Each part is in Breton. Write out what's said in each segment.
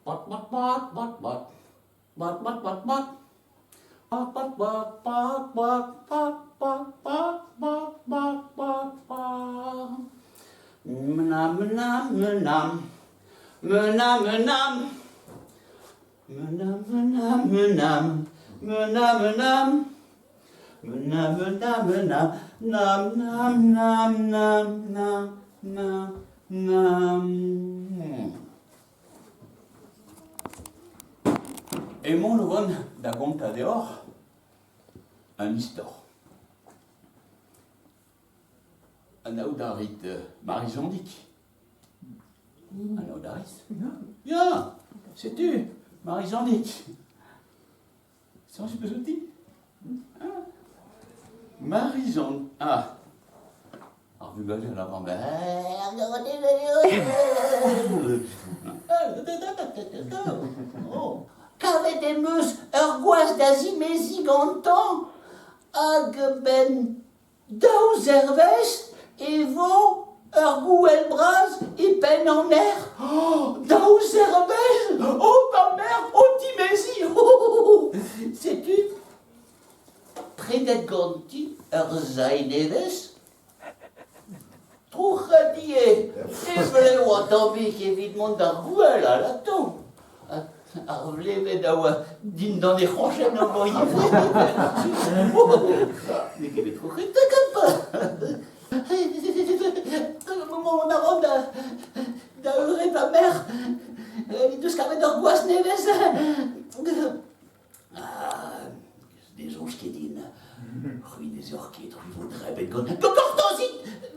Mat, mat, mat, mat, mat. Mat, mat, mat, mat. Mat, mat, mat, mat, mat, mat, mat, mat, mat, mat, mat, mat. Mnam, mnam, mnam. Mnam, mnam. Mnam, mnam, mnam. Mnam, mnam. Mnam, mnam, mnam. Nam, nam, nam, nam, nam, nam, nam. Emaon o vont da gontañ deoc'h un istor. Anaout a rit Marie-Jandig? Anaout a rit? Ya, setu Marie-Jandig. Soñj peus outi? Marie-Jeanne. Ah. Ar vugale a lavar Oh. Kavet em eus ur gwaz da zimeziñ gantañ hag a-benn Daou zervezh e vo ur gouel bras e penn an erc'h. Oh, daou zervezh! Oh, ma merc'h, o timeziñ! Oh, setu prenet ganti ur sae nevez. Trouc'het ivez e vlev an tammig evit mont d'ar gouel, alato. Ar vlevet a oa dindan he c'hrochen amañ ivez. N'eo ket bet troc'het tamm. Mont a ran da, da eured va merc'h. He deus kavet ur gwaz nevez. Ah, ne soñj ket din. C'hwi ne z'oc'h ket, c'hwi vo drebet gant... Gortozit!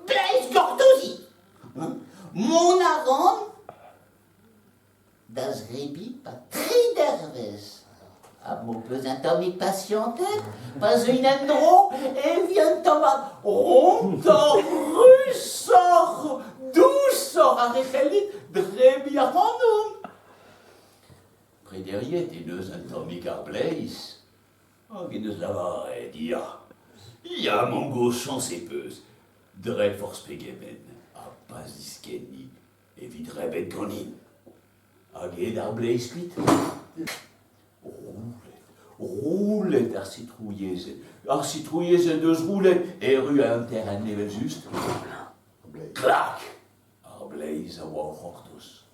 Bleiz, gortozit! Mont a ran Da zebriñ 'pad tri dervezh. Ha m'ho peus un tammig pasianted, pa zeuin en-dro e vi un tamm rontoc'h, rusoc'h, dousoc'h ar re c'hellit drebiñ ac'hanon. Prederiet he deus un tammig ar bleiz hag he deus lavaret ya, ya mamm-gozh chañs e peus, dre forzh pegement ha pa ziskenni Evit rebet ganin. Hag aet ar bleiz kuit. Roulet, roulet ar sitrouilhezenn. Ar sitrouilhezenn deus roulet, erru hanter-hent evel-just. Klak! Ar bleiz a oa o c'hortoz.